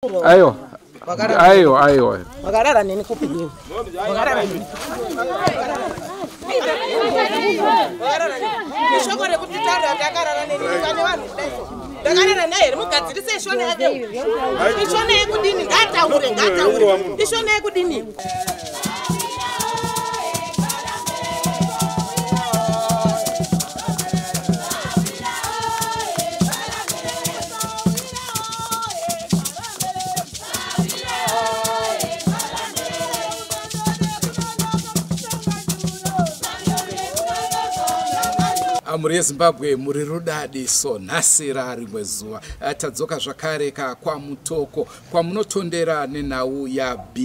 Aiwa. Aiwa, aiwa. Wakarara neni kupi iwe? Wakarara neni. Wakarara neni. Ishoko rekuti taura kuti akarara neni pane vanhu kudai so. Ndakarara naye here mugadzirise ishona yake. Ishona yekudini ngataure ngataure. Ishona yekudini. Mhuri yeZimbabwe, muri rudadiso. Nhasi rarimwe zuva tadzoka zvakare kwaMutoko kwamunotondera nenhau yaB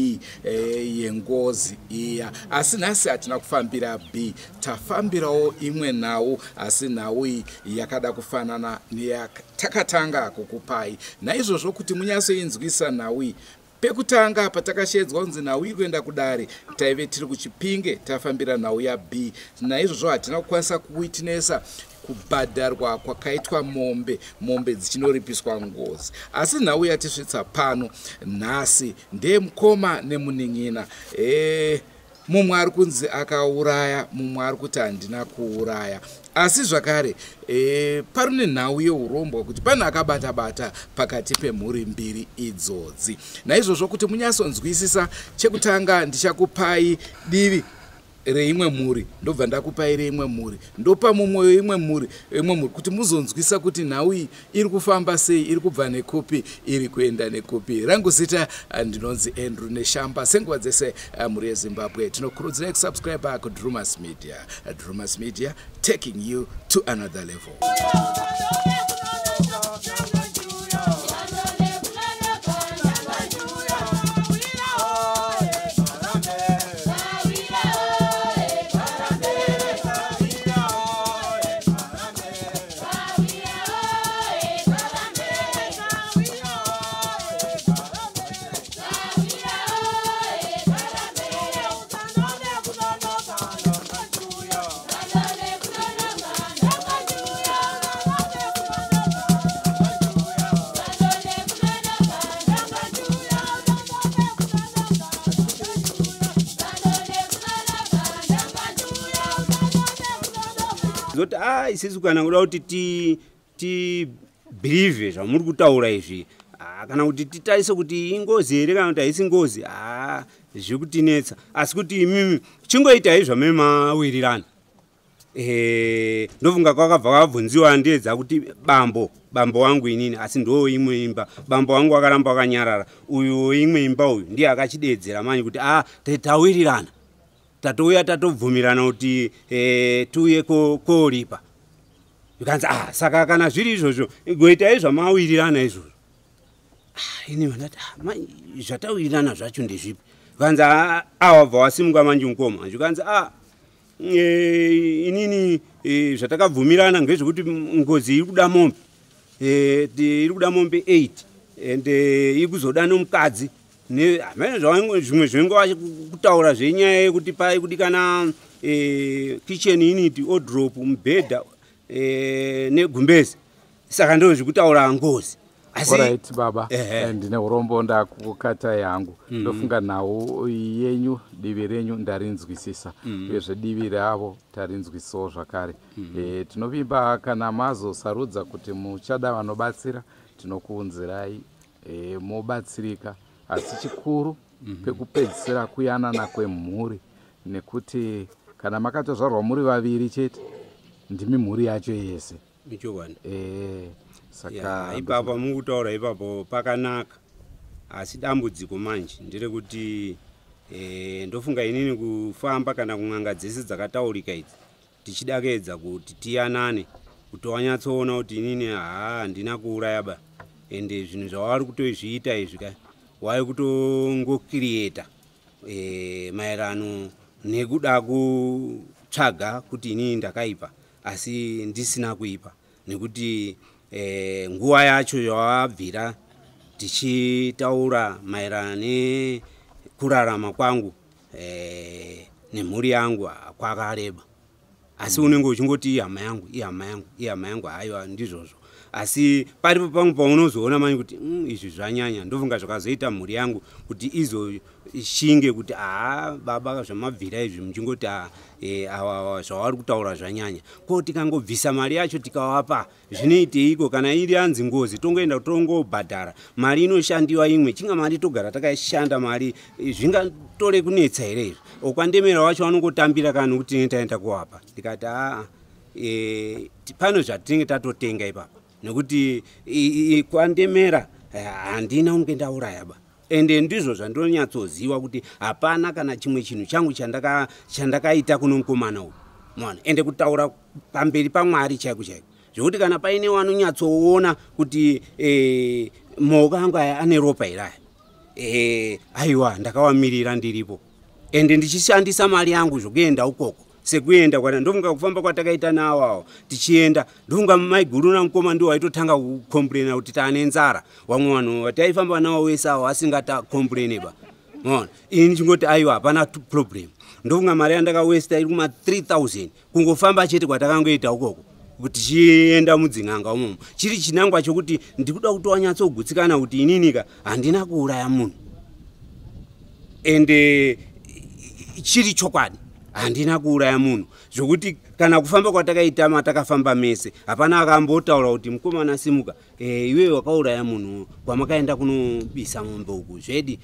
yengozi iya. Asi nhasi hatina kufambira B, tafambirawo imwe nhau, asi nhau iyi yakada kufanana neyatakatanga kukupai. Naizvozvo kuti munyatsoinzwisa nhau iyi, pekutanga patakashedzwa kunzi nhau iri kuenda kudare, taive tiri kuChipinge, tafambira nhau yaB. Naizvozvo hatina kukwanisa kuwitinesa kubhadharwa kwakaitwa mombe, mombe dzichinoripiswa ngozi. Asi nhau yatisvitsa pano nhasi ndeyemukoma nemunin'ina. Mumwe ari kunzi akauraya, mumwe ari kuti handina kuuraya. Asi zvakare parine nhau yeurombwa kuti pane akabata-bata pakati pemhuri mbiri idzodzi. Naizvozvo kuti munyatsonzwisisa, chekutanga ndichakupai divi reimwe mhuri, ndobva ndakupai reimwe mhuri, ndopa mumwe weimwe mhuri, imwe mhuri, kuti muzonzwisa kuti nhau iyi iri kufamba sei, iri kubva nekupi, iri kuenda nekupi. Rangu zita ndinonzi Andrew Neshamba. Senguva dzese, mhuri yeZimbabwe, tinokurudzirai kusubscribe kuDrumas Media. Drumas Media, taking you to another level. Zoti a isisu kana kuda kuti tibhilivhe zvamuri kutaura izvi, kana kuti titarise kuti ingozi here kana kuti haisi ngozi, zviri kutinetsa. Asi kuti imimi chingoitai zvameme mawirirana. Ndofunga kwakabva kwabvunziwa ndedza kuti bambo wangu inini, asi ndo imwe imba bambo wangu akaramba akanyarara. Uyu imwe imba uyu ndiye akachidedzera manje kuti tawirirana, tatouya tatobvumirana kuti tiuye koripa. Zvikanzi saka kana zviri izvozvo goitai zvamawirirana izvozvo. Ini ndati zvatawirirana zvacho ndezvipi? Zvikanzi wabva wasimuka manje mukoma. Zvikanzi inini zvatakabvumirana ngezvekuti ngozi iri kuda mombe, iri kuda mombe 8 and iri kuzoda nomukadzi. Zvimwe zvinenge kutaura zvenyaya yekuti pai kudikana kitchen unit, wardrobe, mubhedha negumbezi. Saka ndo zvekutaura ngozi. Asi right baba, ndine urombo ndakukatai hangu. Ndofunga nhau yenyu, divi renyu ndarinzwisisa, uyezve divi ravo tarinzwisisawo zvakare. Tinovimba kana mazosarudza kuti muchada vanobatsira, tinokuunzirai, mobatsirika. Asi chikuru pekupedzisira kuyanana kwemhuri, nekuti kana makatozvarwa muri vaviri chete, ndimi mhuri yacho yese. Ichokwadi. Saka ipapo mukutaura ipapo pakanaka. Asi dambudziko manje nderekuti ndofunga inini kufamba kana kun'anga dzese dzakataurika idzi tichidakedza kuti tiyanane, kuti wanyatsoona kuti inini handina kuuraya ba, ende zvinhu zvavari kutozviita izvi ka wai kutongokirieta maererano nekuda kutsvaga kuti inini ndakaipa, asi ndisina kuipa. Nekuti nguva yacho yawabvira tichitaura maererano nekurarama kwangu nemhuri yangu kwakareba, asi unenge uchingoti ihama yangu, ihama yangu, ihama yangu. Haiwa, ndizvozvo. Asi paripo pamwe paunozoona manje kuti izvi zvanyanya. Ndofunga zvakazoita mhuri yangu kuti izoshinge kuti haa baba, zvamabvira izvi muchingoti awa zvavari kutaura zvanyanya. Ko tikangobvisa mari yacho tikavapa zvinoiteiko? Kana iri anzi ngozi, tongoenda tongobhadhara mari inoshandiwa imwe chinga mari togara takaishanda mari, zvingatore kunetsa here izvi? Okwandemera wacho vanongotambira kana nokuti tinenge taenda kuvapa. Ndikati aa, pano zvatinenge tatotenga ipapa, nekuti kwandemera handina kunge ndauraya ba. Ende ndizvo zvandinonyatsoziva kuti hapana kana chimwe chinhu changu chandakaita kuno mukomana uyu mwana. Ende kutaura pamberi paMwari chaiko chaiko, zvokuti kana paine wanonyatsoona kuti maoko angu aya ane ropa here aya, aiwa, ndakawamirira ndiripo, ende ndichishandisa mari yangu zvokuenda ukoko. Sekuenda kwana ndofunga kufamba kwatakaita nawawo tichienda, ndofunga maiguru namukoma ndiwo waitotanga kucomplaina kuti taane nzara. Vamwe vanhu vataifamba navo wese avo vasingatakomplaine ba. Maona, ini ndichingoti aiwa, hapana problem. Ndofunga mari yandakawesta iri kuma 3000 kungofamba chete kwatakangoita ukoko kuti tichienda mudzin'anga umomo, chiri chinangwa chokuti ndikuda kuti wanyatsogutsikana kuti ininika handina kuuraya munhu. Ende chiri chokwadi, handina kuuraya munhu, zvokuti kana kufamba kwatakaita matakafamba mese, hapana akambotaura kuti mukomana simuka, iwewe wakauraya munhu kwamakaenda kunobisa mombe uku, zvedi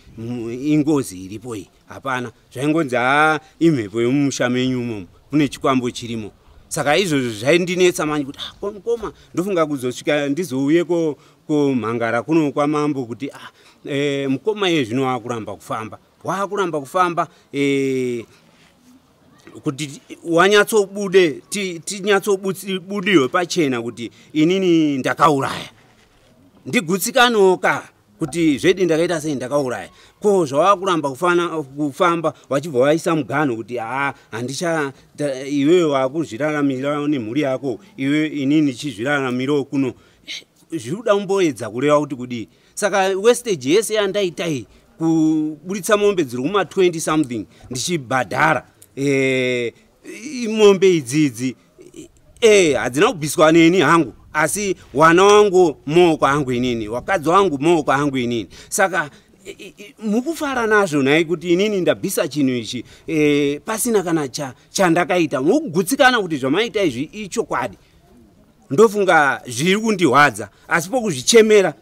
ingozi iripo iyi. Hapana, zvaingonzi haa, imhepo yemumusha menyu umomo, kune chikwambo chirimo. Saka izvozvo zvaindinetsa manje kuti ah, ko mukoma, ndofunga kuzosvika ndizouye komhangara kuno kwamambo kuti ah, mukoma iye zvino waakuramba kufamba, waakuramba kufamba, kuti wanyatsobude tinyatsobudiwe pachena kuti inini ndakauraya, ndigutsikanewo ka kuti zvedi ndakaita sei, ndakauraya. Ko zvavakuramba kufamba, vachibva vaisa muganho kuti haa, handicha, iwewe wakuzviraramira nemhuri yako iwe, inini ndichizviraramirawo kuno. Zviri kuda kumboedza kureva kuti kudii? Saka wastage yese yandaita iyi, kuburitsa mombe dziri kuma 20 something ndichibhadhara, mombe idzidzi hadzina kubviswa neni hangu, asi wana wangu maoko angu inini, wakadzi wangu maoko angu inini. Saka mukufara nazvo nhai kuti inini ndabvisa chinhu ichi pasina kana chandakaita? Mukugutsikana kuti zvamaita izvi ichokwadi? Ndofunga zviri kundihwadza, asi pokuzvichemera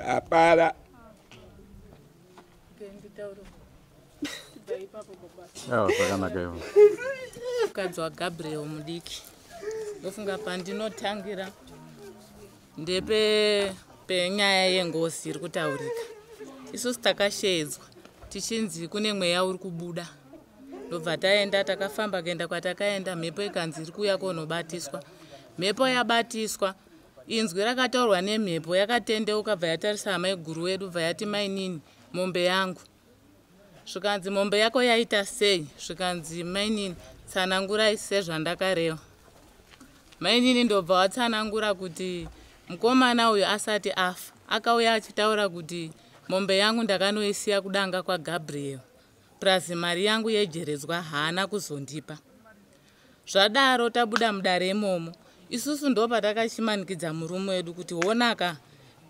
hapana. Aiwa, zvakanaka ivo. Mukadzi waGabriel mudiki, ndofunga pandinotangira ndepe penyaya yengozi iri kutaurika. Isusu takashedzwa tichinzi kune mweya uri kubuda, ndobva taenda, takafamba kuenda kwatakaenda, mhepo ikanzi iri kuuya konobatiswa. Mhepo yabatiswa, inzwi rakataurwa nemhepo yakatendeuka, bva yatarisa amaiguru wedu, bva yati, "Mainini, mombe yangu." Zvikanzi, "Mombe yako yaita sei?" Zvikanzi, "Mainini, tsanangurai sezvandakareva." Mainini ndobva watsanangura kuti mukomana uyu asati afa akauya achitaura kuti mombe yangu ndakanoisiya kudanga kwaGabriel, plus mari yangu yejeredzwa haana kuzondipa. Zvadaro, tabuda mudare imomo, isusu ndo patakachimanikidza murume wedu kuti honaka,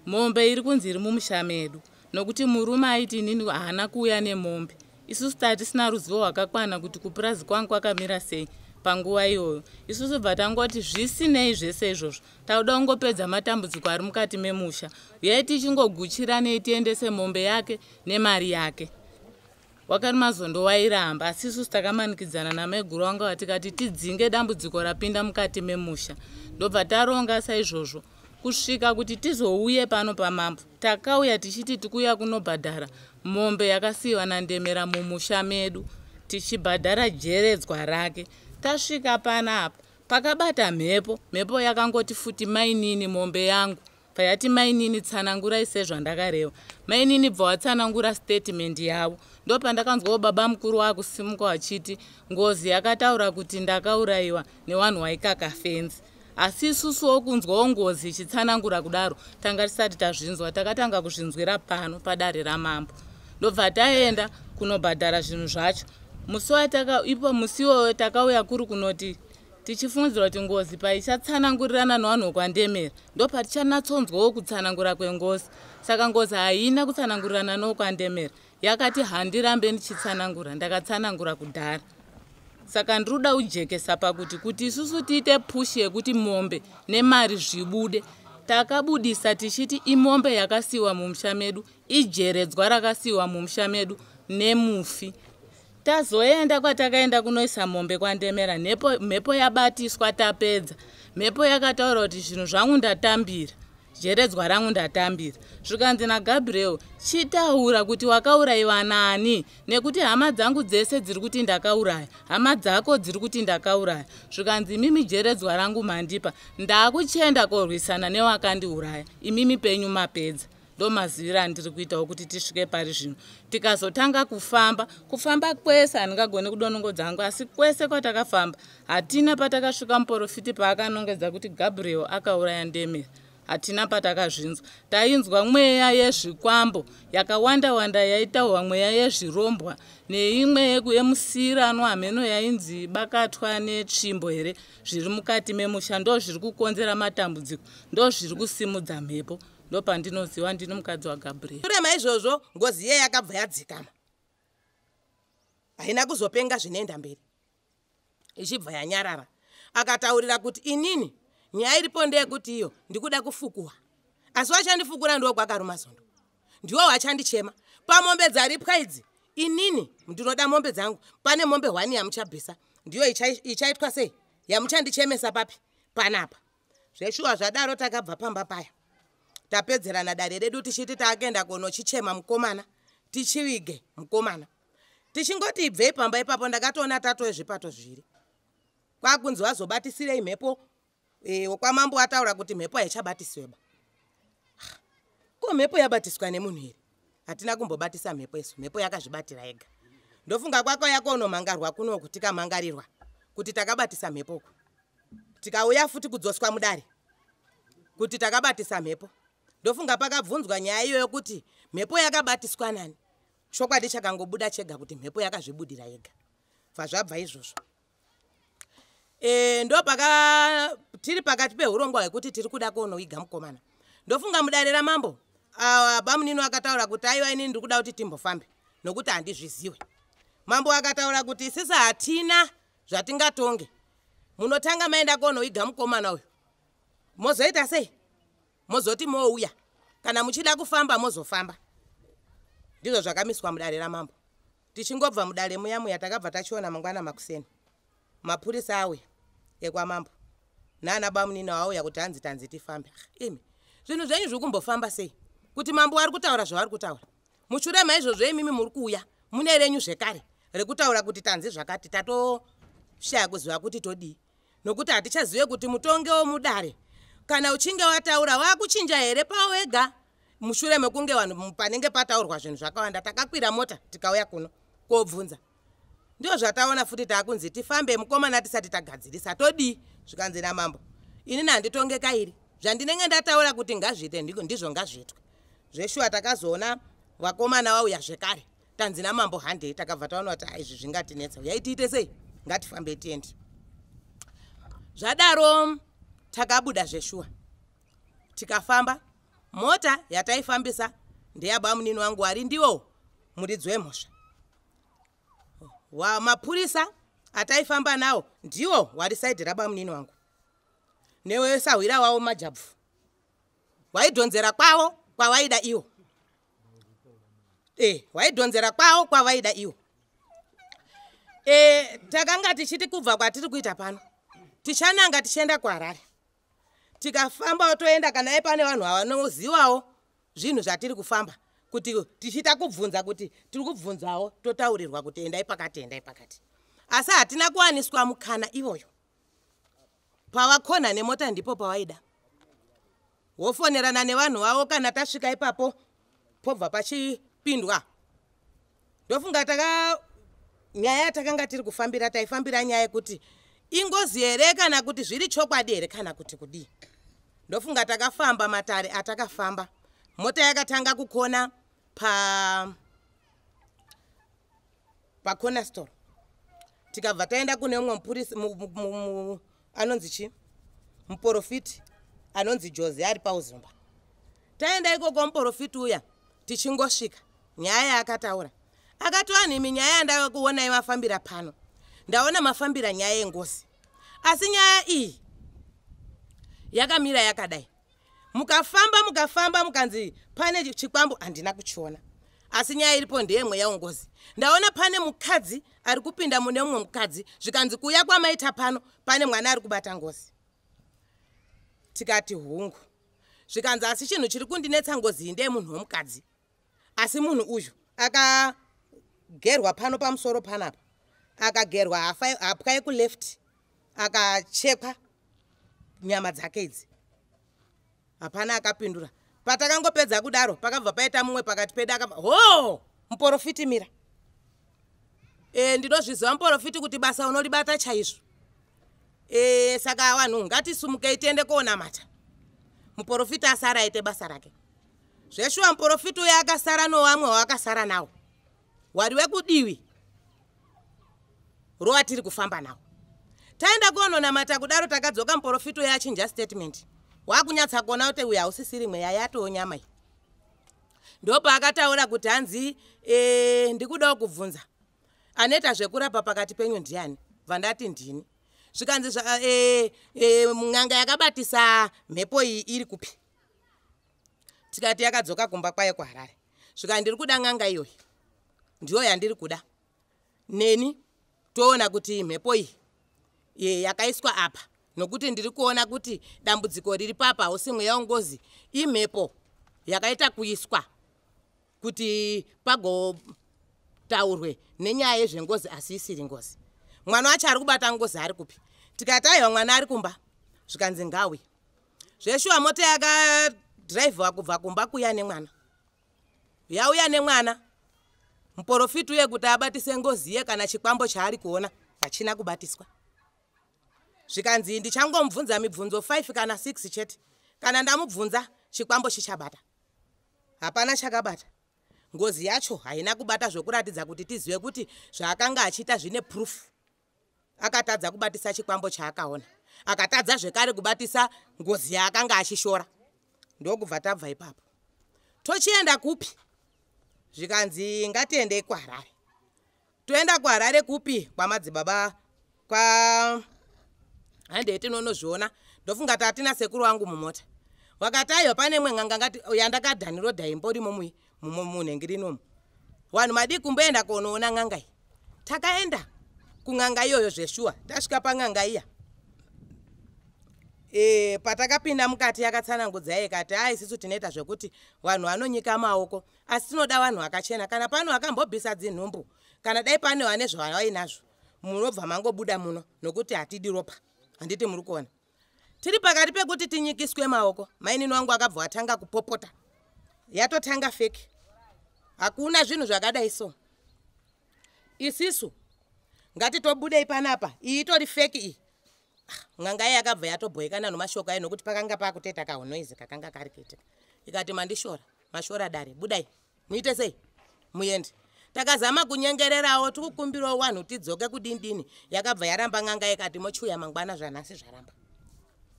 mombe iri kunzi iri mumusha medu, nokuti murume aiti inini haana kuuya nemombe. Isusu tatisina ruzivo rwakakwana kuti kupurazi kwangu kwakamira sei panguva iyoyo. Isusu bva tangoti zvisinei zvese izvozvo, tauda kungopedza matambudziko ari mukati memusha, uyai tichingoguchiranei tiendese mombe yake nemari yake. Wakarimazondo wairamba, asi isusu takamanikidzana namaiguru wanga vatikati tidzinge dambudziko rapinda mukati memusha. Ndobva taronga saizvozvo kusvika kuti tizouye pano pamambo. Takauya tichiti tikuuya kunobhadhara mombe yakasiyiwa naNdemera mumusha medu, tichibhadhara jeredzwa rake. Tasvika panapa, pakabata mhepo. Mhepo yakangoti futi, "Mainini, mombe yangu." Payati, "Mainini, tsanangurai sezvandakareva." Mainini bva watsanangura statement yavo. Ndo pandakanzwawo baba mukuru waakusimuka vachiti ngozi yakataura kuti ndakaurayiwa nevanhu waikaka fenzi. Asi isusuwo kunzwawo ngozi ichitsanangura kudaro tanga tisati tazvinzwa, takatanga kuzvinzwira pano padare ramambo. Ndobva taenda kunobhadhara zvinhu zvacho musi wataka ipo musi iwoyo takauya kuri kunoti. Tichifungidzira kuti ngozi paichatsanangurirana nevanhu vokwaNdemera ndopatichanyatsonzwawo kutsanangura kwengozi. Saka ngozi haina kutsanangurirana nokwaNdemera, yakati handirambe ndichitsanangura, ndakatsanangura kudhara. Saka ndiroda kujekesa pakuti kuti isusu tiite push yekuti mombe nemari zvibude, takabudisa tichiti imombe yakasiyiwa mumusha medu, ijeredzwa rakasiyiwa mumusha medu nemufi. Tazoenda kwatakaenda kunoisa mombe kwaNdemera, mhepo yabatiswa tapedza. Mhepo yakataura kuti zvinhu zvangu ndatambira, jeredzwa rangu ndatambira. Zvikanzi naGabriel, chitaura kuti wakaurayiwa nani, nekuti hama dzangu dzese dziri kuti ndakauraya, hama dzako dziri kuti ndakauraya. Zvikanzi imimi jeredzwa rangu mandipa, ndakuchienda korwisana newakandiuraya, imimi penyu mapedza. Ndomaziviro andiri kuitawo kuti tisvike pari zvino. Tikazotanga kufamba, kufamba kwese handingagoni kudonongodza hangu, asi kwese kwatakafamba hatina patakasvika muprofiti paakanongedza kuti Gabriel akauraya Ndemera, hatina patakazvinzwa. Tainzwa mweya yezvikwambo yakawanda wanda yaitaurwa, mweya yezvirombwa neimwe yemusiranwa hameno yainzi bakatwa netsvimbo here, zviri mukati memusha ndo zviri kukonzera matambudziko, ndo zviri kusimudza mhepo. Ndopandinoziva ndini mukadzi waGabriel. Kurema izvozvo ngozi iye yakabva yadzikama, haina kuzopenga zvinoenda mberi, ichibva yanyarara. Akataurira kuti inini nyaya iripo ndeyekuti iyo ndikuda kufukua, asi wachandifukura ndiwo kwakaruma zondo, ndiwo wachandichema pamombe dzaripwa idzi. Inini ndinoda mombe dzangu, pane mombe 1 yamuchabvisa, ndiyo ichaitwa sei yamuchandichemesa papi panapa. Zveshuwa zvadaro takabva pamba paya, tapedzerana dare redu tichiti taakenda konochichema mukomana, tichivige mukomana. Tichingoti ibvei pamba ipapo ndakatoona tatoe zvipato zviri kwakunzi vazobatisirei mhepo. Kwamambo ataura kuti mhepo haichabatisweba. Ko mhepo yabatiswa nemunhu here? Hatina kumbobatisa mhepo isu, mhepo yakazvibatira yega. Ndofunga kwakauya konomhangarwa kunoku, tikamhangarirwa kuti takabatisa mhepo uku, tikauya futi kudzoswa mudare kuti takabatisa mhepo. Ndofunga pakabvunzwa nyaya iyoyo kuti mhepo yakabatiswa nani, chokwadi chakangobuda chega kuti mhepo yakazvibudira yega. Bva zvabva izvozvo. Ndopaka tiri pakati pehurongwa hwekuti tiri kuda konoiga mukomana. Ndofunga mudare ramambo bamunini akataura kuti aiwa inini ndiri kuda kuti timbofambe nokuti handizviziwe. Mambo akataura kuti isisi hatina zvatingatonge, munotanga maenda konoiga mukomana uyu, mozoita sei, mozoti mouya, kana muchida kufamba mozofamba. Ndizvo zvakamiswa mudare ramambo. Tichingobva mudare muya muya takabva tachiona mangwana makuseni mapurisa auya ekwamambo nana bamunini auya kuti hanzi tanzi tifambe. Imi zvinhu zvenyu zviri kumbofamba sei kuti mambo ari kutaura zvavari kutaura? Mushure maizvozvo imimi muri kuuya mune renyu zvekare rekutaura kuti tanzi zvakati, tatoshaya kuziva kuti todii, nokuti hatichazive kuti mutonge womudare kana uchinge wataura wakuchinja here pawega. Mushure mekunge vanhu panenge pataurwa zvinhu zvakawanda, takakwira mota tikauya kuno kobvunza. Ndio zvataona futi taakunzi tifambe mukomana tisati tagadzirisa, todii? Zvikanzi namambo, inini handitonge kairi, zvandinenge ndataura kuti ngazviite ndizvo ngazviitwe. Zveshuwa takazoona vakomana vauya zvekare, tanzi namambo handei. Takabva taona kuti izvi zvingatinetsa, uyai tiite sei, ngatifambe tiende. Zvadaro takabuda zveshuwa tikafamba. Mota yataifambisa ndeyabamunini wangu ari ndiwo muridzi wemhosva. Mapurisa ataifamba nawo ndiwo wari saidhi rabamunini wangu, newesahwira wavo majabvu waidhonzera kwavo kwavaida iwo. Waidhonzera kwavo kwavaida iwo. Takanga tichiti kubva kwatiri kuita pano tichananga tichienda kuHarare, tikafamba toenda kana pane vanhu vanozivawo zvinhu zvatiri kufamba, kuti tichiita kubvunza kuti tiri kubvunzawo totaurirwa kuti endai pakati, endai pakati. Asi hatina kuwaniswa mukana ivoyo. Pavakona nemota ndipo pavaida, wofonerana nevanhu vavo. Kana tasvika ipapo pobva pachipindwa. Ndofunga nyaya yatakanga tiri kufambira, taifambira nyaya yekuti ingozi here kana kuti zviri chokwadi here kana kuti kudii. Ndofunga takafamba matare atakafamba, mota yakatanga kukona pacorner store, tikabva taenda kune umwe mupurisa Anonzi chii? Muprofiti anonzi Jose ari paUzumba. Taenda ikoko, muprofiti uya tichingosvika, nyaya yaakataura, akati, "Vanhu imi, nyaya yandakuonai mafambira pano, ndaona mafambira nyaya yengozi, asi nyaya iyi yakamira yakadai. Mukafamba mukafamba, mukanzi pane chikwambo, handina kuchiona, asi nyaya iripo ndeyemweya wengozi. Ndaona pane mukadzi ari kupinda mune mumwe mukadzi, zvikanzi kuuya kwamaita pano pane mwana ari kubata ngozi." Tikati, "Hungu." Zvikanzi, "Asi chinhu chiri kundinetsa, ngozi iyi ndeyemunhu womukadzi, asi munhu uyu akagerwa pano pamusoro panapa, akagerwa hapwa yekuleft, akachekwa nyama dzake idzi." Hapana akapindura. Patakangopedza kudaro, pakabva paita mumwe pakati pedu akabva, "Ho, muprofiti, mira. Ndinozviziva muprofiti kuti basa unoribata chaizvo. Saka vanhu ngatisumukei tiende koonamata, muprofiti asara aite basa rake." Zveshuwa, muprofiti uyo akasara nowamwe waakasara nawo wari wekudiwi rowatiri kufamba nawo. Taenda koononamata kudaro, takadzoka, muprofiti uyo achinja statement, wakunyatsa kuona kuti uyu hausisiri mweya, yatoo nyama iyi. Ndopaakataura kuti hanzi, "Ndikudawo kubvunza, anoita zvekurapa pakati penyu ndiani?" Bva ndati, "Ndini." Zvikanzi, "N'anga yakabatisa mhepo iyi iri kupi?" Tikati, "Yakadzoka kumba kwayo kuHarare." Zvikanzi, "Ndiri kuda n'anga iyoyi, ndiyo yandiri kuda neni, toona kuti mhepo iyi yakaiswa apa, nokuti ndiri kuona kuti dambudziko riri papa hausi mweya wengozi, imhepo yakaita kuiswa kuti pagotaurwe nenyaya yezvengozi, asi isiri ngozi. Mwana wacho ari kubata ngozi ari kupi?" Tikati, "Aiwa, mwana ari kumba." Zvikanzi, "Ngawi." Zveshuwa, mota yakadhiraivhiwa kubva kumba kuya nemwana, yauya nemwana. Muprofiti uye kuti abatise ngozi iye kana chikwambo chaari kuona hachina kubatiswa. Zvikanzi, "Ndichangomubvunza mibvunzo 5 kana 6 chete, kana ndamubvunza chikwambo chichabata." Hapana chakabata. Ngozi yacho haina kubata zvokuratidza kuti tizive kuti zvaakanga achiita zvine proof. Akatadza kubatisa chikwambo chaakaona, akatadza zvekare kubatisa ngozi yaakanga achishora. Ndokubva tabva ipapo. Tochienda kupi? Zvikanzi, "Ngatiendei kuHarare." Toenda kuHarare kupi? Kwamadzibaba kwa handei tinonozviona. Ndofunga tatina sekuru wangu mumota, wakati, "Aiwa, pane imwe n'anga ngati yandakadhanirodha imborimo munhengi rinomu. Vanhu madii kumboenda konoona n'anga iyi?" Takaenda kun'anga iyoyo. Zveshuwa, tasvika pan'anga iya, patakapinda mukati, yakatsanangudza ikati, "Ai, isusu tinoita zvekuti vanhu vanonyika maoko, asi tinoda vanhu vakachena. Kana pano vakambobvisa dzinhumbu, kana dai pane vane zvavainazvo, munobva mangobuda muno, nokuti hatidi ropa." Handiti muri kuona, tiri pakati pekuti tinyikiswe maoko, mainini wangu akabva atanga kupopota, "Yatotanga fake, hakuna zvinhu zvakadai so. Isisu ngatitobudei panapa, iyi itori fake iyi." Ah, n'anga iyi yakabva yatobhoekana nomashoko ayo, nokuti pakanga pakutoita kahunoise kakanga kari kuitika. Ikati, "Mandishora, mashora dare, budai muite sei, muende." Takazama kunyengererawo, tikukumbirawo vanhu tidzoke kudini dini, yakabva yaramba n'anga. Ikati, "Mochiuya mangwana, zvanhasi zvaramba."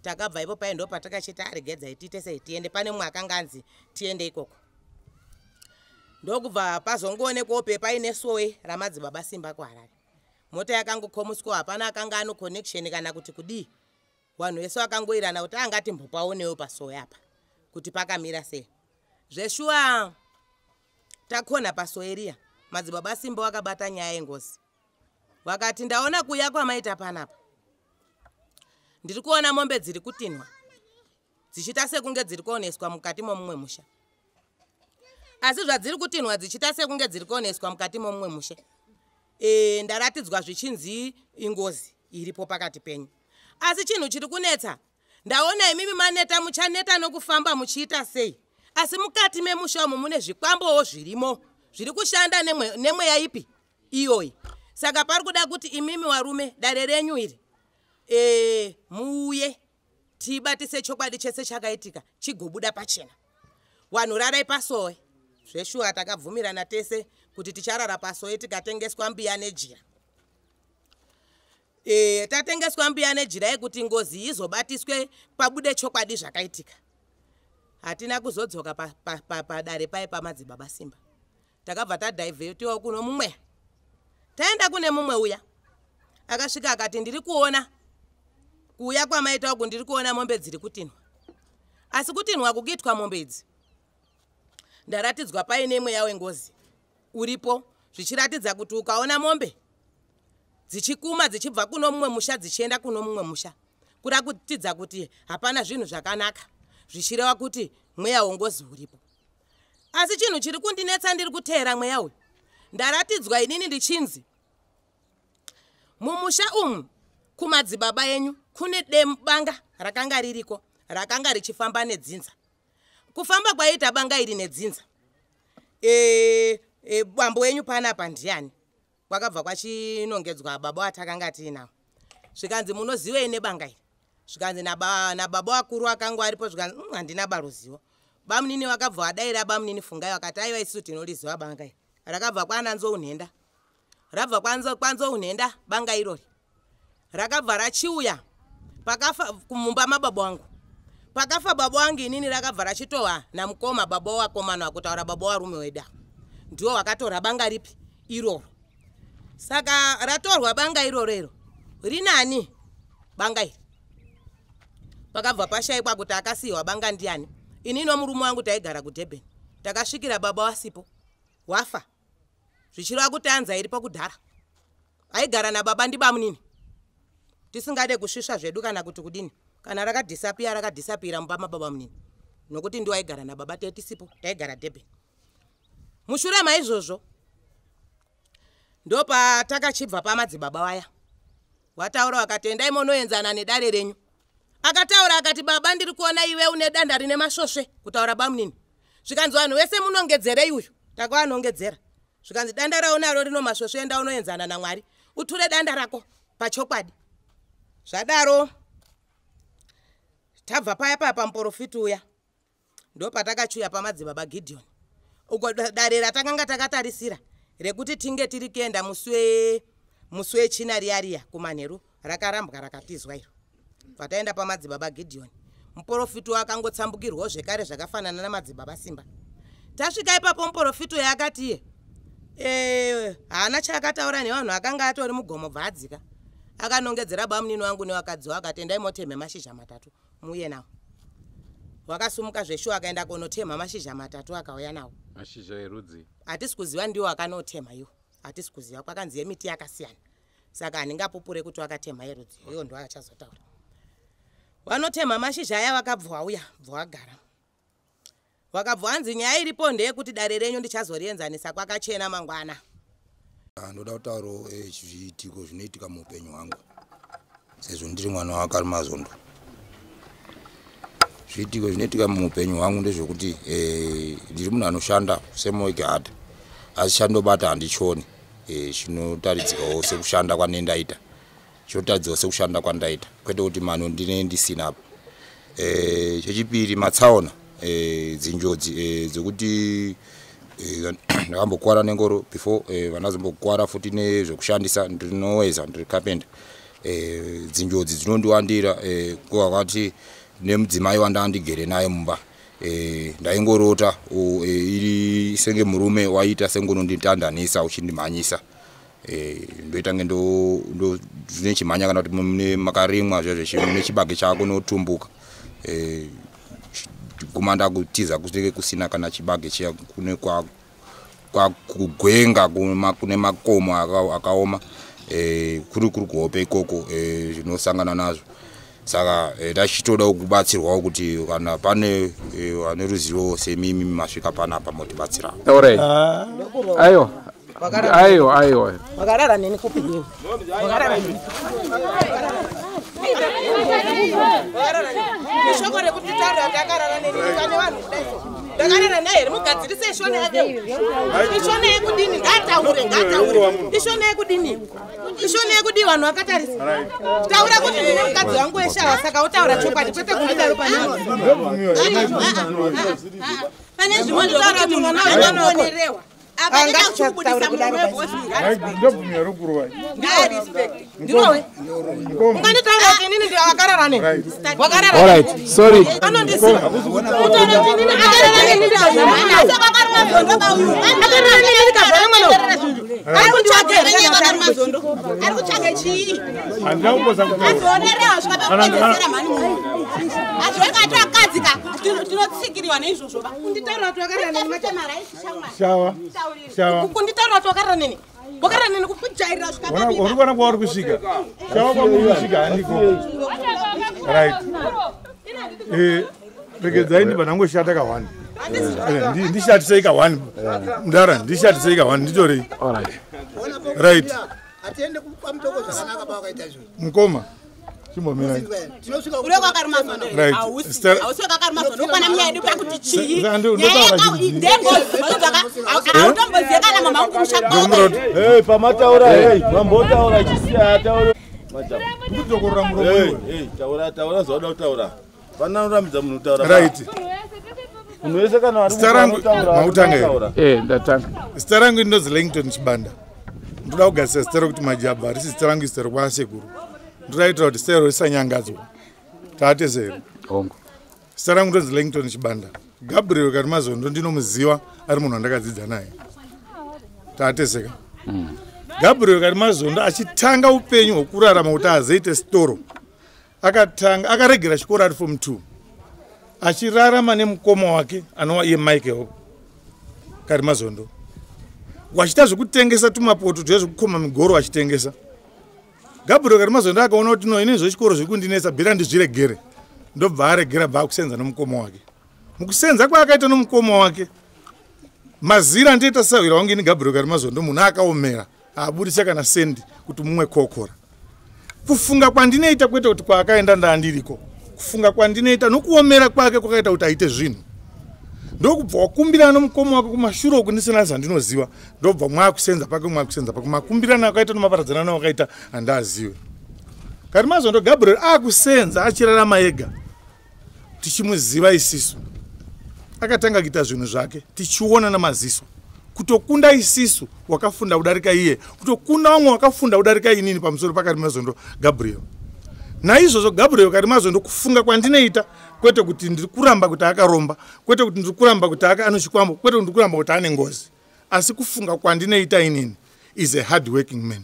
Takabva ipo pai, ndo patakachita, "Aregedzai tiite sei, tiende." Pane mumwe akanga anzi tiende ikoko, ndokubva pazongoonekwawo pepa ine sowe ramadzibaba Simba kuHarare. Mota yakangokomuswa, hapana akanga ano connection kana kuti kudii. Vanhu vese vakangoirana kuti angatimbopaonewo pasowe apa kuti pakamira sei. Zveshuwa, takona pasowe riya, madzibaba Simba vakabata nyaya yengozi. Vakati, "Ndaona kuuya kwamaita panapa, ndiri kuona mombe dziri kutinhwa dzichiita sekunge dziri kuoneswa mukati momumwe musha, asi zvadziri kutinhwa dzichiita sekunge dziri kuoneswa mukati momumwe musha, ndaratidzwa zvichinzi ingozi iripo pakati penyu. Asi chinhu chiri kunetsa, ndaona imimi maneta, muchaneta nokufamba muchiita sei, asi mukati memusha umu mune zvikwambowo zvirimo zviri kushanda nemweya ipi iyoyi. Saka pari kuda kuti imimi varume, dare renyu iri, muuye tibatise chokwadi chese chakaitika chigobuda pachena. Vanhu rarai pasowe." Zveshuwa, takabvumirana tese kuti ticharara pasowe, tikatengeswa mbiya nejira. Tatengeswa mbuya nejira yekuti ngozi izobatiswe pabude chokwadi zvakaitika. Hatina kuzodzoka padare paye pamadzibaba Simba. Takabva tadhaivhetiwa kuno mumwe. Taenda kune mumwe uya. Akasvika akati ndiri kuona kuuya kwamaita uku, ndiri kuona mombe dziri kutinhwa. Asi kutinhwa kukuitwa mombe idzi, ndaratidzwa paine mweya wengozi uripo, zvichiratidza kuti ukaona mombe dzichikuma dzichibva kuno mumwe musha dzichienda kuno mumwe musha, kuratidza kuti hapana zvinhu zvakanaka, zvichireva kuti mweya wengozi uripo. Asi chinhu chiri kundinetsa, ndiri kuteera mweya uyu. Ndaratidzwa inini ndichinzi mumusha umu kumadzibaba enyu kune banga rakanga ririko, rakanga richifamba nedzinza. Kufamba kwaiita banga iri nedzinza, bambo wenyu panapa ndiani? Kwakabva kwachinongedzwa baba watakanga tiinawo. Zvikanzi munozivei nebanga iri? Zvikanzi nababa vakuru akanga aripo. Zvikanzi handina baruzivo. Bamunini vakabva vadaira, bamunini Fungai vakati aiwa, isusu tinoriziva banga iri. Rakabva kwana Nzounhenda, rabva kwanzounhenda banga irori rakabva rachiuya pakafa kumumba mababa wangu. Pakafa baba wangu inini rakabva rachitowa namukoma baba wakomana, kutaura baba warume weda, ndiwo wakatora banga ripi iroro. Saka ratorwa banga iroro iro rinani banga iri? Pakabva pashayikwa kuti akasiyiwa banga ndiani. Inini nomurume wangu taigara kuDurban, takasvikira baba wasipo, wafa, zvichireva kuti anza iripo kudhara. Aigara nababa ndibamunini, tisingade kusvisva zvedu kana kuti kudini. Kana rakadhisapiya, rakadhisapira mumba mababa munini, nokuti ndiwo aigara nababa, tetisipo, taigara Durban. Mushure maizvozvo ndopatakachibva pamadzibaba vaya wataura, vakati endai monoenzana nedare renyu. Akataura akati baba, ndiri kuona iwe une danda rine masvosve, kutaura bamunini. Zvikanzi vanhu vese munongedzerei uyu? Takavanongedzera. Zvikanzi danda raunaro rino masvosve, enda unoenzana naMwari, uture danda rako pachokwadi. Zvadaro tabva paya paya pamuprofiti uya, ndopatakachiuya pamadzibaba Gideon uko. Dare ratakanga takatarisira rekuti tinge tiri kuenda musi wechina riya riya kumanheru rakarambwa, rakatizwa iro. Pataenda pamadzibaba Gideon, muprofiti akangotsambukirwawo zvekare zvakafanana namadzibaba Simba. Tasvika ipapo, muprofiti uyo akati iye haana chaakataura nevanhu, akanga atori mugomo. Bva adzika, akanongedzera bamunini wangu nevakadzi wavo, akati endai motemhe mashizha 3 muuye nawo. Wakasumuka zveshuwa, akaenda konotema mashizha 3, akauya nawo. Mashizha erudzi? Hatisi kuziva, ndiwo akanotema iwo, hatisi kuziva. Kwakanzi yemiti yakasiyana, saka handingapupure kuti wakatema yerudzi iwo, ndo achazotaura. Vanotema mashizha aya, vakabva wauya, bva wagara, vakabva wanzi nyaya iripo ndeyekuti dare renyu ndichazorienzanisa kwakachena mangwana. Ndoda kutaurawo zviitiko zvinoitika muupenyu hwangu sezvo ndiri mwana waKarimazondo. Zviitiko zvinoitika muupenyu hwangu ndezvekuti ndiri munhu anoshanda semuwork hard, asi chandobata handichioni chinotaridzikawo sekushanda kwanee ndaita, chinotaridzikawo sekushanda kwandaita, kwete kuti mano ndine ndisina apa. Chechipiri, matsaona, dzinjodzi dzekuti ndakambokwara nengoro before, vandazombokwara futi nezvekushandisa, ndinoweza, ndiri carpenter. Dzinjodzi dzinondiwandira kwakati nemudzimai wandandigere naye mumba, ndaingorota iri senge murume waita sengononditandanisa uchindimhanyisa, ndoita nge zvine chimhanya kana kuti mune makarimwa zvezve mune chibage chako notumbuka, guma ndakutiza kunenge kusina kana chibage chiya, kune kwakugwenga kune makomo akaoma, kuri kuri kuhope ikoko, zvinosangana nazvo. Saka ndachitoda kubatsirwawo kuti kana pane vane ruzivo semimi masvika panapa motibatsirawo. Taurai. Aiwa, aiwa, aiwa. Wakarara neni kupi iwe? Wakarara neni? Ishoko rekuti taura ndakarara neni pane vanhu kudai so, ndakarara naye here? Mugadzirise ishona yake. Ishona yekudini? Ngaataure, ngaataure. Ishona yekudini? Ishona yekudii? Vanhu vakatarisa. Taura kuti ndine mukadzi wangu weshawa, saka utaura chokwadi, kwete kundidaro pane pane zvimwe zvokuti munhu anoponerewa. Angachitaure kudaro. Unganditaura kuti inini wakarara neni? Wakarara. All right, sorry. Anondiziva. Kutaura kuti inini akarara neni asi akakaruma zondo ba uyu. Akarara neni kavhara mwana uyu. Ari kutsvaga here kana zondo? Ari kutsvaga chii? Handina kumboza kutaura. Azoonerewa svika pakupedzesera mhani munhu. Azviweka akadzika tinotsikiriwa neizvozvo ba. Kunditaura kuti wakarara neni machemara Shawa. Shawa. Kunditaura kuti wakarara neni. Wakarara neni kukujairira svika Uri kuona kwauri kusvika. Shawa kwamuri kusvika handiko. Right. Regedzai ndibva ndangoshata ka1. Ndishatisei ka1. Mudara, ndishatisei ka1 nditorei. All right. Right. Atiende kwamutoko zvakanaka pawakaita izvozvo. Mukoma. Chimbomirai. Tinosvika Uri wakaruma zondo. Right. Hausi. Hausi wakakaruma zondo. Ukwana munyaya yedu pakuti chii? Saka ndotaura chii? Ndengozi. Hautomboziva kana mama wangu mushakobe. Hey, pamataura, hey, mambotaura chisiya ataure. Kudzokorora muromo Hey, iwe. hey, taura, taura zvauda kutaura. Pana unorambidza munhu kutaura. Right. Munhu wese kana ari Zita rangu mautanga here? Eh, ndatanga. Zita rangu ndinonzi Langton Chibanda. Ndoda kugadzisa zita rekuti Majabha, harisi zita rangu, zita rekwasekuru. Ndoda kuitira kuti zita iro risanyangadzwa. Taatese here? Hongu. Zita rangu ndonzi Langton Chibanda. Gabriel Karimazondo ndinomuziva, ari munhu wandakadzidza naye. Taateseka. Gabriel Karimazondo achitanga upenyu hwokurarama kuti azoite sitoro. Akatanga akaregera chikoro ari form 2. Achirarama nemukoma wake anova iye Michael Karimazondo. Wachiita zvekutengesa tumapoto tuya zvekukoma migoro achitengesa. Gabriel Karimazondo akaona kuti no, ini zvechikoro zviri kundinetsa, bhira ndizviregere. Ndobva aregera, bva akusenza nomukoma wake. Mukusenza kwaakaita nomukoma wake, mazira andiita sahwira wangu ini Gabriel Karimazondo munhu akaomera, haabudisa kana sendi kuti mumwe kokora. Kufunga kwandinoita kwete kuti kwaakaenda ndaandiriko. Kufunga kwandinoita nokuomera kwake kwakaita kuti aite zvinhu. Ndokubva wakumbirana nomukoma wake kumashure uku ndisina zvandinoziva, ndobva mwakusenza pake mwakusenza pake makumbirana akaita nomaparadzanano akaita handaaziwe. Karimazondo Gabriel akusenza achirarama ega tichimuziva isisu. Akatanga kuita zvinhu zvake tichiona namaziso. Kutokunda isisu wakafunda kudarika iye, kutokunda vamwe wakafunda kudarika inini pamusoro paKarimazondo Gabriel. Naizvozvo Gabriel Karimazondo kufunga kwandinoita kwete kuti ndiri kuramba kuti akaromba, kwete kuti ndiri kuramba kuti ane chikwambo, kwete kuti ndiri kuramba kuti ane ngozi, asi kufunga kwandinoita inini is a hard working man.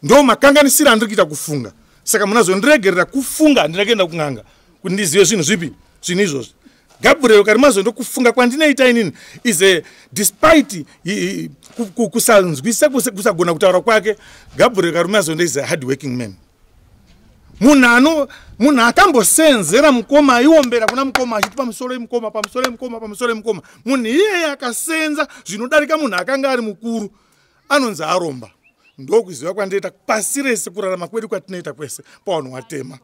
Ndo makanganisiro andiri kuita kufunga. Saka munazondiregerera kufunga, handina kuenda kun'anga kuti ndizive zvinhu zvipi zvinhu izvozvi. Gabriel Karimazondo kufunga kwandinoita inini is a despite kusanzwisa kusagona kutaura kwake, Gabriel Karimazondo is a hard working man. Munhu akambosenzera mukoma, aiombera kuna mukoma achiti pamusoro emukoma, pamusoro emukoma, pamusoro emukoma. Munhu iyeye akasenza zvinodarika munhu akanga ari mukuru anonzi aromba. Ndokuziva kwandiita pasi rese kurarama kwedu kwatinoita kwese pavanhu watema.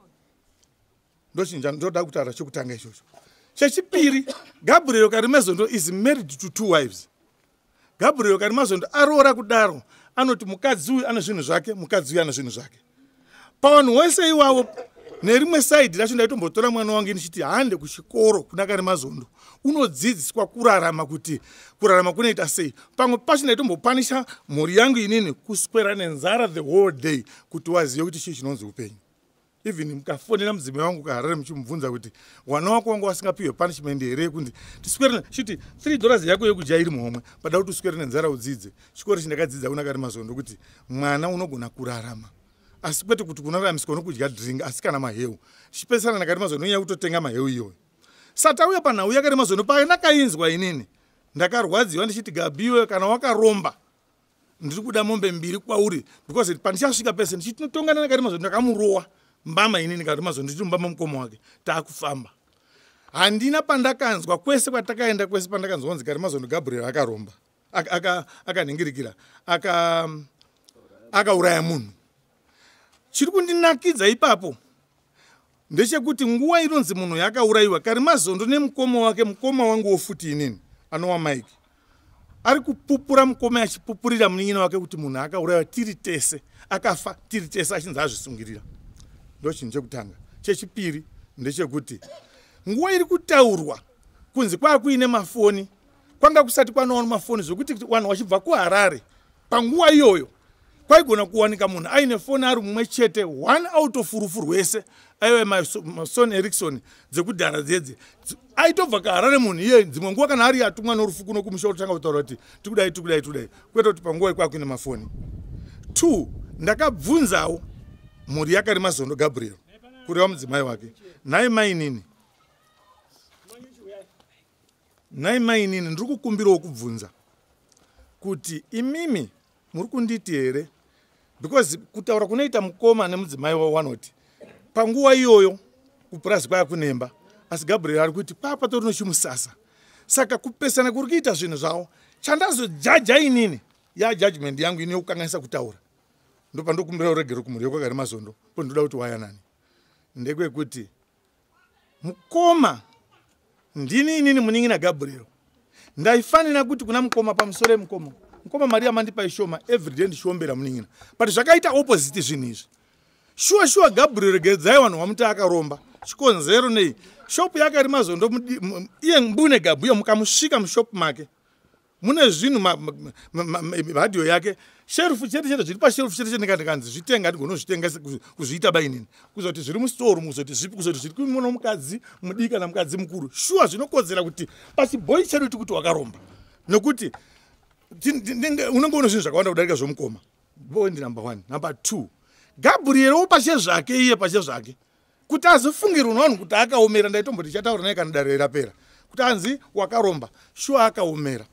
Ndochinja ndoda kutaura chekutanga ichocho. Chechipiri, Gabriel Karimazondo is married to 2 wives. Gabriel Karimazondo aroora kudaro anoti mukadzi uyu ane zvinhu zvake, mukadzi uyu ane zvinhu zvake. Pavanhu wese iwavo nerimwe saidhi racho ndaitombotora mwana wangu ndichiti hande kuchikoro kuna Karimazondo unodzidziswa kurarama, kuti kurarama kunoita sei. Pamwe pacho ndaitombopanisha mhuri yangu inini kuswera nenzara the whole day kuti wazive kuti chii chinonzi upenyu. Even mukafonera mudzimai wangu kuHarare muchimubvunza kuti wana wako wanga wasingapiwe punishment here yekuti tiswere, chiti $3 yako yekudya iri muhomwe, pada kuti uswere nenzara udzidze. Chikoro chindakadzidza kuna Karimazondo kuti mwana unogona kurarama, asi kwete kuti kunoraramiswa nokudya drink, asi kana maheu. Tichipesana naKarimazondo nenyaya yekutotenga maheu iyoyo. Satauya panhau yaKarimazondo painakainzwa inini ndakarwadziwa ndichiti Gabiwe, kana wakaromba ndiri kuda mombe 2 kwauri, because pandichasvika pese ndichiti tinotongana naKarimazondo. Ndakamurowa mbama inini Karimazondo ndichiti mbama mukoma wake taakufamba. Handina pandakanzwa kwese kwatakaenda kwese pandakanzwa kunzi Karimazondo Gabriel akaromba, akanhingirikira, akauraya munhu. Chiri kundinakidza ipapo ndechekuti nguva inonzi munhu yakaurayiwa, Karimazondo nemukoma wake, mukoma wangu wofuti inini anova Mike, ari kupupura mukoma achipupurira munin'ina wake kuti munhu akaurayiwa tiri tese, akafa tiri tese, achinzi azvisungirira. Ndo chinhu chekutanga. Chechipiri ndechekuti nguva iri kutaurwa kunzi kwakuine mafoni, Kwanga kusati kwanoona mafoni zvokuti vanhu vachibva kuHarare panguva iyoyo kwaigona kuwanika munhu aine foni ari mumwe chete, one out of rufu rwese. Aiva maSony Ericsson dzekudhara dzedze. Aitobva kaHarare munhu iye, dzimwe nguva kana ari atumwa norufu kuno kumusha, kutanga kutaura kuti tikudai, tikudai, tikudai, kwete kuti panguva ikwakuine mafoni. Two, ndakabvunzawo mhuri yaKarimazondo Gabriel, kureva mudzimai wake: "Nhai mainini, nhai mainini, ndiri kukumbirawo kubvunza kuti imimi muri kunditi here, because kutaura kunoita mukoma nemudzimai wavo wanoti panguva iyoyo kupurazi kwaya kunemba, asi Gabriel ari kuti papatori nochimusasa. Saka kupesana kuri kuita zvinhu zvavo, chandazojaja inini, yajudgment yangu ini yokukanganisa kutaura, ndopandokumbira uregero kumhuri yekwaKarimazondo, po ndoda kuti wayanani, ndekwekuti mukoma, ndini inini munin'ina Gabriel, ndaifanira kuti kuna mukoma, pamusoro emukoma, mukoma, mari yamandipa ishoma, everyday ndichiombera munin'ina, but zvakaita opposite zvinhu izvi. Shuwa shuwa, Gabriel, regedzai vanhu vamuti akaromba. Chikonzero nei? Shopu yaKarimazondo, iye mbune Gabhuyo, mukamusvika mushopu make mune zvinhu, radio yake, sherufu chete chete, zviri pasherufu chete chete. Ndikanzi zvitenga, ndigona kuzviita bainini, kuzoti zviri musitoru, kuzoti zvipi, kuzoti zviri kumona mukadzi mudiki kana mukadzi mukuru. Shuwa zvinokodzera kuti pachibhoi chedu tikuti wakaromba, nekuti unenge une zvinhu zvakawanda kudarika zvomukoma. Point number one. Number two, Gabrielwo pache zvake, iye pache zvake, kuti azofungirwa nevanhu kuti akaomera, ndaitomboti chataura naye kana dare rapera, kuti anzi wakaromba. Shuwa akaomera.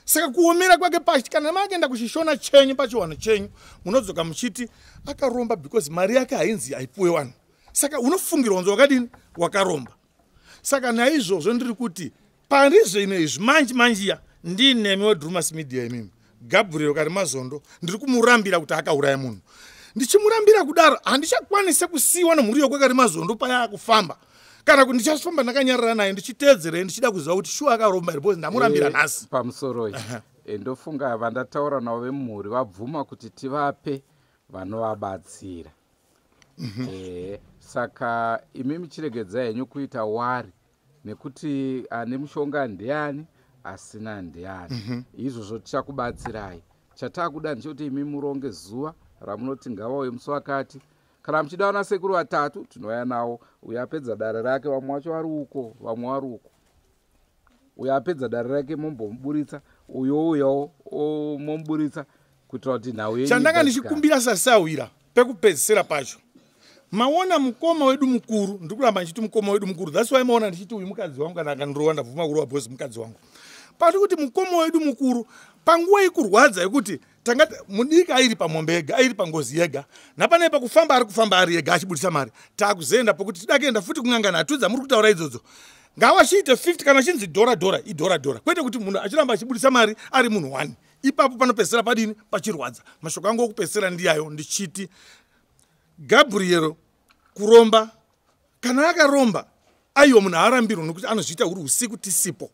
Saka kuomera kwake pachi, kana maakaenda kuchishona chenyu, pachiwanhu chenyu, munodzoka muchiti akaromba, because mari yake hainzi haipuwe vanhu. Saka unofungirwa kunzi wakadini? Wakaromba. Saka naizvozvo ndiri kuti pari zvino izvi manji manjiya, ndinemi weDrumas Media imimi, Gabriel Karimazondo ndiri kumurambira kuti akauraya munhu. Ndichimurambira kudaro, handichakwanise kusiyiwa nemhuri yokwaKarimazondo paya akufamba, kana kuti ndichafamba ndakanyarara naye, ndichiteedzerei, ndichida kuziva kuti shuwa akaromba here, because ndamurambira nhasi. Pamusoro ndofunga vandataura navo vemumhuri vabvuma kuti tivape vanovabatsira. Saka imi muchiregedzai henyu kuita wari nekuti ane mushonga ndiani, asina ndiani. Izvozvo tichakubatsirai. Chatakuda ndechekuti imi muronge zuva ramunoti ngavauye musi wakati. Kana muchida vana sekuru vatatu, tinouya nawo. Uyo apedza dare rake, vamwe vacho vari uko, vamwe vari uko. Uyo apedza dare rake mombomuburitsa, uyo uyawo momuburitsa, kuitira kuti nhau yenyu Chandanga igadzikane. Ndichikumbira sasawira pekupedzisira pacho, maona mukoma wedu mukuru, ndiri kuramba ndichiti mukoma wedu mukuru, that's why maona ndichiti uyu mukadzi wangu, kana akandirova ndabvuma kurova, because mukadzi wangu. Pati kuti mukoma wedu mukuru panguva yekurwadza yekuti tanga mudiki airi pamombe ega, airi pangozi yega, napanai pakufamba ari kufamba ari ega achibudisa mari, taakuzoenda pokuti tida kuenda futi kun'anga nhatu dzamuri kutaura idzodzo. Ngavachiite 50, kana chinzi dhora dhora, idhora dhora, kwete kuti munhu achiramba achibudisa mari ari munhu 1. Ipapo panopedzisira padini? Pachirwadza. Mashoko angu okupedzisira ndiyayo, ndichiti Gabriel kuromba, kana akaromba, aiwa, munhu haarambirwa nokuti anozviita huri usiku tisipo.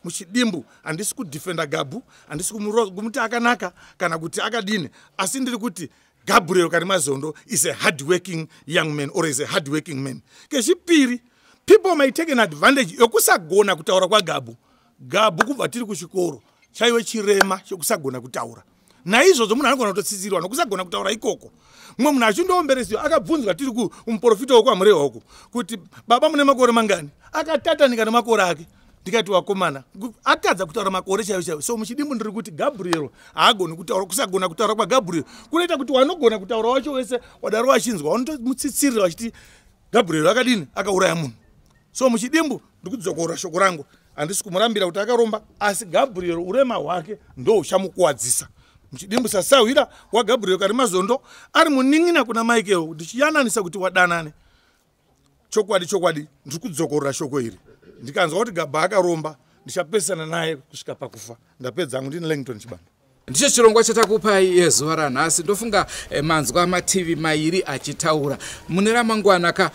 Muchidimbu, handisi kudhifenda Gabhu, handisi kumuti akanaka kana kuti akadini, asi ndiri kuti Gabriel Karimazondo is a hard working young man or is a hard working man. Kechipiri, people may take an advantage yokusagona kutaura kwaGabhu. Gabhu kubva tiri kuchikoro chaive chirema chokusagona kutaura. Naizvozvo munhu anogona kutotsitsirwa nokusagona kutaura ikoko. Mumwe munhu achindoomberesiwa, akabvunzwa tiri kumuprofita wokwaMurehwa uko kuti, "Baba, mune makore mangani?" Akatatanika nemakore ake. Ndikati, "Wakomana, atadza kutaura makore chaivo chaivo." So muchidimbu ndiri kuti Gabriel haagoni kutaura. Kusagona kutaura kwaGabriel kunoita kuti wanogona kutaura wacho wese wadaro vachinzwa vanotomutsitsirira vachiti Gabriel akadini? Akauraya munhu. So muchidimbu ndikudzokorora shoko rangu, handisi kumurambira kuti akaromba, asi Gabriel urema hwake ndo huchamukuwadzisa. Muchidimbu, sasahwira waGabriel Karimazondo ari munin'ina kuna Michael, ndichiyananisa kuti wadanane. Chokwadi chokwadi, ndiri kudzokorora shoko iri, ndikanzwa kuti Gabha akaromba, ndichapesana naye kusvika pakufa. Ndapedza hangu. Ndini Langton Chibanda. Ndicho chirongwa chatakupai yezuva ranhasi. Ndofunga manzwa mativi mairi achitaura. Mune ramangwana ka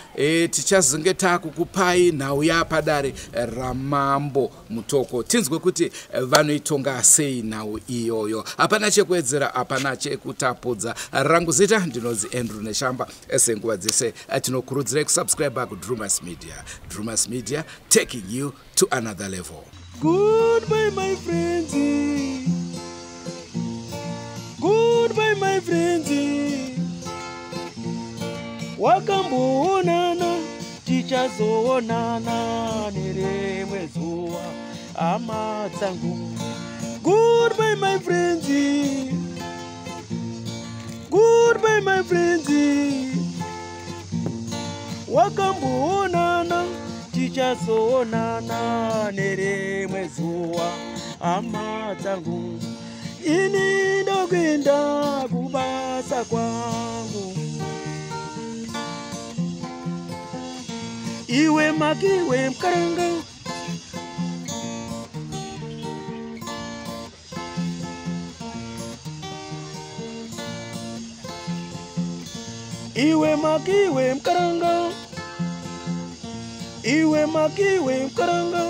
tichazonge taakukupai nhau yapadare ramambo Mutoko, tinzwe kuti vanoitonga sei nhau iyoyo. Hapana chekuwedzera, hapana chekutapudza. Rangu zita ndinonzi Andrew Neshamba. Senguva dzese, tinokurudzirai kusubscribe kuDrumas Media. Drumas Media, taking you to another level. Goodbye my friends. Goodbye my friends. Wakamboonana tichazoonana nerimwe zuva hama dzangu. Goodbye my friends. Goodbye my friends. Wakamboonana tichazoonana nerimwe zuva hama dzangu. Ini ndokuenda kubasa kwangu. Iwe makiwe mkaranga. Iwe makiwe mkaranga. Iwe makiwe mkaranga.